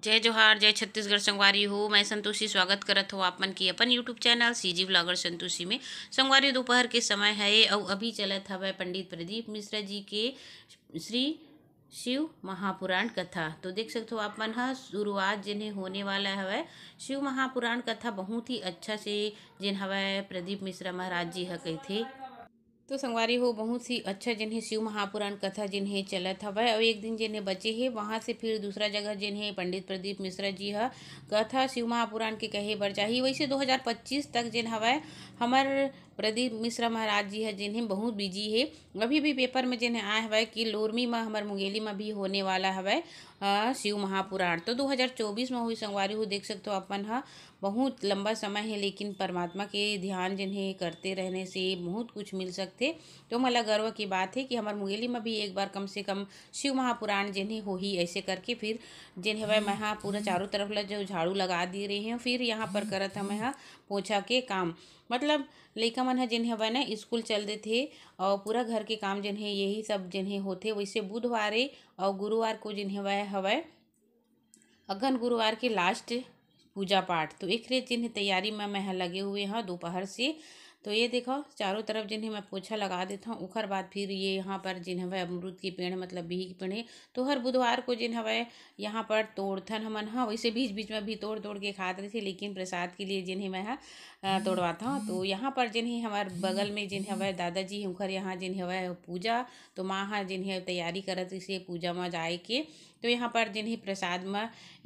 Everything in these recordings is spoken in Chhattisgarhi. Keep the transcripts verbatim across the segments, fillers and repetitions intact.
जय जोहार, जय छत्तीसगढ़ संगवारी हो। मैं संतोषी स्वागत करत हूँ आप मन के अपन YouTube channel CG blogger Santoshi में। संगवारी, दोपहर के समय है अउ अभी चलत हवय पंडित प्रदीप मिश्रा जी के श्री शिव महापुराण कथा। तो देख सकत हो आप मन ह, शुरुआत जेन हे होने वाला हवय शिव महापुराण कथा। बहुत ही अच्छा से जेन हवय प्रदीप मिश्रा महाराज जी ह कहिथे। तो संगवारी हो, बहुत ही अच्छा जेन हे शिव महापुराण कथा जेन हे चलत हवय, अउ एक दिन जेन हे बचे हे, वहाँ से फिर दूसरा जगह जेन हे पंडित प्रदीप मिश्रा जी ह कथा शिव महापुराण के कहे बर जाही। वैसे दो हज़ार पच्चीस तक जेन हवय, हमर प्रदीप मिश्रा महाराज जी ह जेन हे बहुत बिजी हे। अभी भी पेपर में जेन हे आए हवय कि लोरमी म हमर मुंगेली म भी होने वाला हवय अ, शिव महापुराण। तो दो हज़ार चौबीस म होही संगवारी हो, देख सकत हो अपन ह, बहुत लंबा समय हे, लेकिन परमात्मा के ध्यान जेन हे करते रहने से बहुत कुछ मिल सकथे। तो मोला गर्व की बात हे कि हमर मुंगेली म भी एक बार कम से कम शिव महापुराण जेन हे होही। ऐसे करके फिर जेन हवय, मैं ह पूरा चारों तरफ ला जो झाड़ू लगा दे रहे हूँ, फिर यहाँ पर करत हवं मैं ह पोछा के काम। मतलब लइका मन ह जेन हवय ना, स्कूल चल देथे अउ पूरा घर के काम जेन हे, यही सब जेन हे होथे। वैसे बुधवार ए अउ गुरुवार को जेन हवय, हवय अगहन गुरुवार के लास्ट पूजा पाठ। तो एकरे जेन हे तैयारी म मैं ह लगे हुए हव दोपहर से। तो ये देखो, चारों तरफ जेन हे मैं पोछा लगा देत हव। ओखर बाद फिर ये यहाँ पर जेन हवय अमरूद के पेड़, मतलब बिही के पेड़ हे, तो हर बुधवार को जेन हवय यहाँ पर तोड़थन हमन ह। वैसे बीच बीच में भी तोड़ तोड़ के खात रहिथे, लेकिन प्रसाद के लिए जेन हे मैं ह, अ, तोड़वात हव। तो यहाँ पर जेन हे हमर बगल में जेन हवय दादाजी, उनकर यहाँ जेन हवय पूजा, तो माँ ह जेन हे तैयारी करत रहिसे पूजा म जाए के। तो यहाँ पर जेन हे प्रसाद म,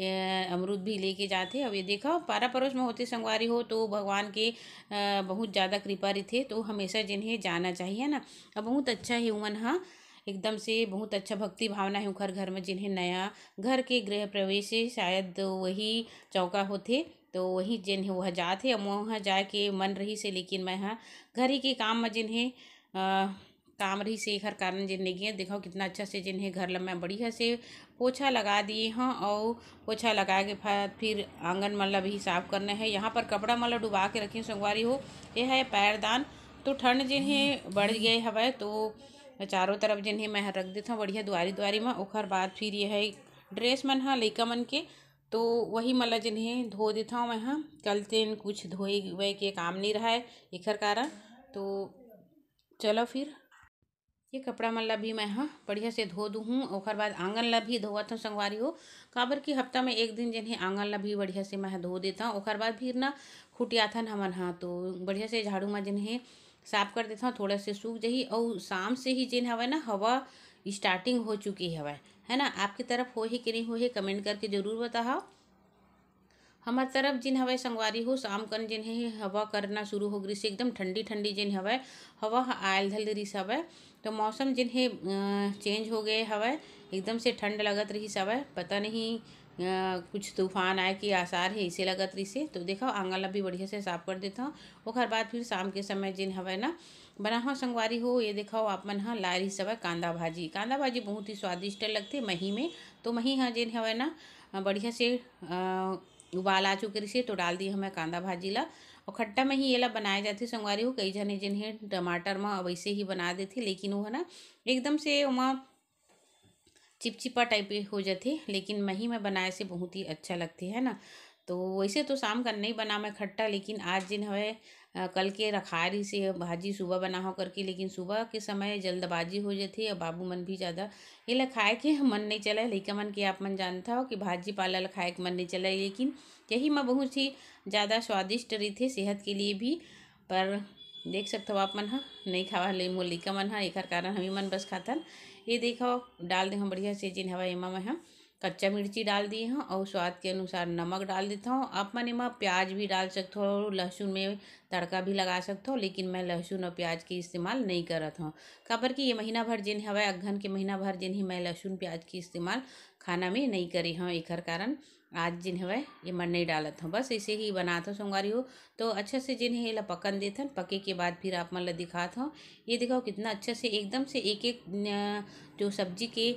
ए, अमरूद भी लेके जाथे। अब ये देखो, पारा परोस में होथे संगवारी हो, तो भगवान के, अ, बहुत ज़्यादा कृपा रहिथे, तो हमेशा जेन हे जाना चाहिए ना। अब बहुत अच्छा हे उमन ह, एकदम से बहुत अच्छा भक्ति भावना हे उखर घर में। जेन हे नया घर के गृह प्रवेश हे, शायद वही चौका होथे, तो वही जेन हे वह जात हे। अब वहाँ जाए के मन रहिस हे, लेकिन मैं ह घर ही के काम में जेन हे, अ, काम रहिस हे, एखर कारण जेन नइ गेंव। देखो कितना अच्छा से जेन हे घर ल मैं बढ़िया से पोछा लगा दिए हव, अउ पोछा लगाए के बाद फिर आंगन मन ल भी साफ करना हे। यहाँ पर कपड़ा मन ल डुबा के रखे हव संगवारी हो। ये है पैरदान, तो ठंड जेन हे बढ़ गए हवय, तो चारों तरफ जेन हे मैं ह रख देथव बढ़िया दुआरी दुआरी म। ओखर बाद फिर ये है ड्रेस मन ह लइका मन के, तो वही मन ल जेन हे धो देथव मैं ह। कल तेन कुछ धोए वोए के काम नइ रहय, एखर कारण। तो चलो फिर ये कपड़ा मन ला भी मैं ह बढ़िया से धो दूहूँ। ओखर बाद आंगन ला भी धोवत हव संगवारी हो, काबर कि हफ्ता में एक दिन जेन हे आंगन ला भी बढ़िया से मैं ह धो देथव। ओखर बाद फिर ना खुटियाथन हमन ह, तो बढ़िया से झाड़ू म जेन हे साफ कर देथव, थोड़ा से सूख जही। अउ शाम से ही जेन हवय ना, हवा स्टार्टिंग हो चुके हवय, है ना। आपके तरफ होहे कि नहीं होहे, कमेंट करके जरूर बताहव। हमर तरफ जेन हवय संगवारी हो, शाम कन जेन हे हवा करना शुरू हो गिस, एकदम ठंडी ठंडी जेन हवय, हवा ह आयल धल रिस हवय। तो मौसम जेन हे, अ, चेंज हो गए हवय, एकदम से ठंड लगत रिस हवय। पता नहीं, अ, कुछ तूफान आए के आसार हे, अइसे लगत रिस हे। तो देखव, आंगन ला भी बढ़िया से साफ कर देथव। ओखर बाद फिर शाम के समय जेन हवय ना, बनाहव संगवारी हो। ये देखव, आप मन ह लाए रिस हवय कांदा भाजी। कांदा भाजी बहुत ही स्वादिष्ट लगथे मही में। तो मही ह जेन हवय ना, अ, बढ़िया से, अ, उबाल आ चुके रहिसे, तो डाल दिए हमें कांदा भाजी ला। और खट्टा में ही एला बनाए जाथे संगवारी हो। कई झने जेन हे टमाटर म वैसे ही बना देथे, लेकिन वो है ना, एकदम से ओमा चिपचिपा टाइप के हो जाथे, लेकिन मही में बनाए से बहुत ही अच्छा लगथे, है ना। तो वैसे तो शाम का नहीं बना मैं खट्टा, लेकिन आज जेन हवय, अ, कल के रखाए रहिसे भाजी सुबह बनाहव करके, लेकिन सुबह के समय जल्दबाजी हो जाथे और बाबू मन भी ज़्यादा एला खाए के मन नहीं चलय। लइका मन के आप मन जानत हव कि भाजी पाला ल खाए के मन नहीं चलय, लेकिन यही म बहुत ही ज़्यादा स्वादिष्ट रहिथे सेहत के लिए भी। पर देख सकथव आप मन ह, नहीं खावा ले मोर लइका मन ह, एखर कारण हमी मन बस खाथन। ये देखव, डाल दे हव बढ़िया से जेन हवय एमा मैं ह कच्चा मिर्ची डाल दिए हव और स्वाद के अनुसार नमक डाल देथव। आप मन एमा प्याज भी डाल सकथव, लहसुन में तड़का भी लगा सकथव, लेकिन मैं लहसुन और प्याज के इस्तेमाल नहीं करत हव, काबर कि ये महीना भर जेन हवय, अगहन के महीना भर जेन ही मैं लहसुन प्याज के इस्तेमाल खाना में नहीं करे हव, एखर कारण आज जेन हवय एमा नहीं डालत हव। बस ऐसे ही बनात हव संगवारी हो। तो अच्छा से जेन हे एला पकन देथन, पके के बाद फिर आप मन ला दिखात हव। ये देखव कितना अच्छा से एकदम से एक एक, अ, जो सब्जी के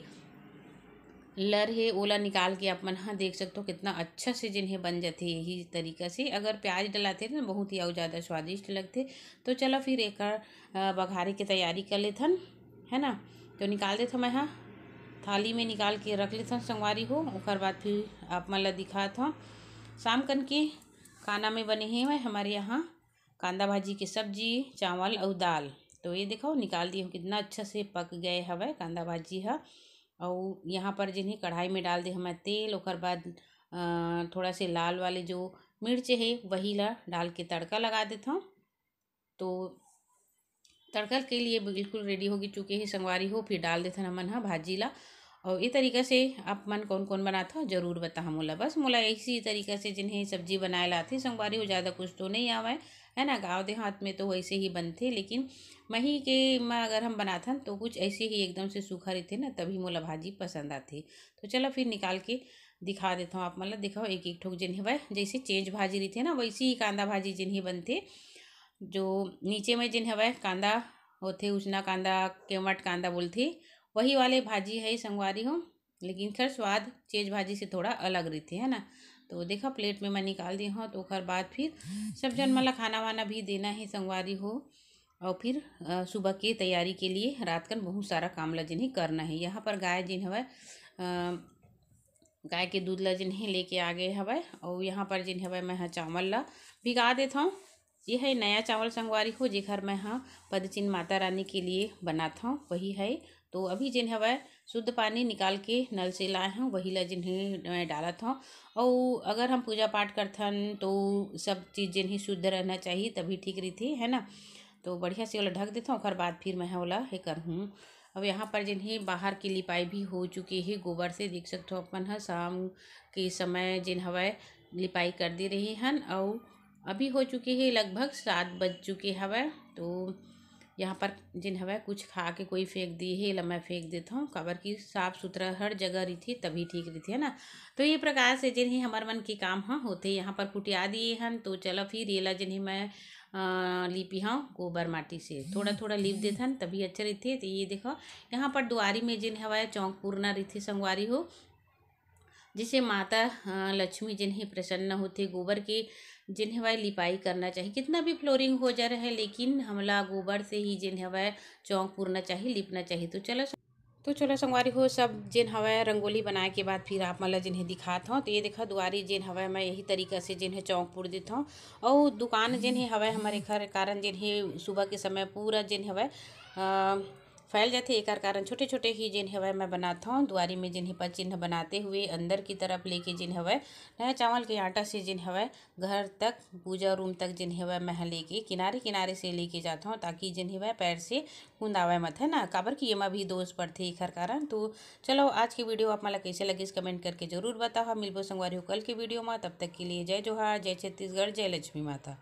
लर हे ओला निकाल के आप मन ह देख सकथव, कितना अच्छा से जेन हे बन जाथे यही तरीका से। अगर प्याज डलाथे ना, बहुत ही अउ ज़्यादा स्वादिष्ट लगथे। तो चलो फिर एकर, अ, बघारे के तैयारी कर लेथन, है ना। तो निकाल देथव मैं ह थाली में निकाल के रख लेथन संगवारी हो। ओकर बाद फिर आप मन ला दिखात हव। शाम कन के खाना में बने हे हमारे यहाँ कांदा भाजी के सब्जी, चावल अउ दाल। तो ये देखो, निकाल दिए हव, कितना अच्छा से पक गए हवय कांदा भाजी ह। अउ यहाँ पर जिन्हें कढ़ाई में डाल दे हमें तेल, ओकर बाद अ, थोड़ा से लाल वाले जो मिर्च हे, वही ला डाल के तड़का लगा देथव। तो तड़का के लिए बिल्कुल रेडी होगी चुके हे संगवारी हो। फिर डाल देथन हमन ह भाजी ला। और ये तरीका से आप मन कौन कौन बनात हो, जरूर बताहा मोला। बस मोला इसी तरीका से जिन्हें सब्जी बनाए ला आथे संगवारी हो, ज़्यादा कुछ तो नहीं आवय, है ना। गाँव देहात में तो वैसे ही बनथे, लेकिन मही के म अगर हम बनाथन तो कुछ ऐसे ही एकदम से सूखा रहिथे ना, तभी मोला भाजी पसंद आथे। तो चलो फिर निकाल के दिखा देथव आप मन ला। देखो, एक एक ठोक जिन हवय, जैसे चेंज भाजी रहिथे ना, वैसे ही कांदा भाजी जिन ही बनथे। जो नीचे में जिन हवय कांदा होथे, उसना कांदा, केवट कांदा बोलथे, वही वाले भाजी है संगवारी हो। लेकिन खैर, स्वाद चेंज भाजी से थोड़ा अलग रहिथे, है ना। तो देखा, प्लेट में मैं निकाल दी हूँ। तो ओकर बाद फिर सब जन मन ला खाना वाना भी देना है संगवारी हो। और फिर अ, सुबह के तैयारी के लिए रात कन बहुत सारा काम ला जिन्हें करना है। यहाँ पर गाय जिन हवय, अ, गाय के दूध ला जिन्हें लेके आ गए हवय। और यहाँ पर जिन हवय, मैं ह चावल ला भिगा देत हव। ये है नया चावल संगवारी हो, जेकर मैं ह पदचिन्ह माता रानी के लिए बनात हव, वही है। तो अभी जिन हवय शुद्ध पानी निकाल के नल से लाए हव, वही ला जिन्हें मैं डालत हव। और अगर हम पूजा पाठ करथन तो सब चीज़ जिन्हें शुद्ध रहना चाहिए, तभी ठीक रहिथे, है ना। तो बढ़िया से ओला ढक देथव, ओकर बाद फिर मैं ह ओला हे करहूँ। अब यहाँ पर जिन्हें बाहर की लिपाई भी हो चुके हे गोबर से, देख सकथव अपन ह शाम के समय जिन हवय लिपाई कर दे रहे हन। अउ अभी हो चुके हे लगभग सात बज चुके हवय। तो यहाँ पर जिन हवय कुछ खा के कोई फेंक दिए हे, एला मैं फेंक देथव, काबर कि साफ सुथरा हर जगह रहिथे तभी ठीक रहिथे, है ना। तो ये प्रकार से जिन ही हमर मन के काम ह होथे। यहाँ पर कुटिया दिए हन, तो चलो फिर एला जिन ही मैं अ, लिपी हव गोबर माटी से, थोड़ा थोड़ा लिप देथन तभी अच्छा रहिथे। तो ये देखो, यहाँ पर दुआरी में जिन हवय चौक पुरना रहिथे संगवारी हो, जिसे माता अ, लक्ष्मी जिन ही प्रसन्न होथे। गोबर के जिन हवय लिपाई करना चाहिए, कितना भी फ्लोरिंग हो जा रहे, लेकिन हमला गोबर से ही जिन हवय चौक पुरना चाहिए, लिपना चाहिए। तो चलो, तो चलो संगवारी हो, सब जेन हवय रंगोली बनाए के बाद फिर आप मन ल जेन हे दिखात हव। तो ये देखा, दुआरी जेन हवय, मैं यही तरीका से जेन हे चौक पुर देत हव। अउ दुकान जेन हे हवय हमर, एखर कारण जेन हे सुबह के समय पूरा जेन हवय, अ, फैल जाथे, एकर कारण छोटे छोटे ही जेन हवय मैं बनात हव। दुआरी में जेन हे पद चिन्ह बनाते हुए अंदर की तरफ लेके जेन हवय नया चावल के आटा से जेन हवय घर तक, पूजा रूम तक जेन हवय मैं ह लेके किनारे किनारे से लेके जात हव, ताकि जेन हवय पैर से कुंदावय मत, है ना, काबर कि एमा भी दोष पड़थे एखर कारण। तो चलो, आज के वीडियो आप मन ला कइसे लगिस, कमेंट करके जरूर बताओ। मिलबो संगवारी हो कल के वीडियो मा, तब तक के लिए जय जोहार, जय छत्तीसगढ़, जय लक्ष्मी माता।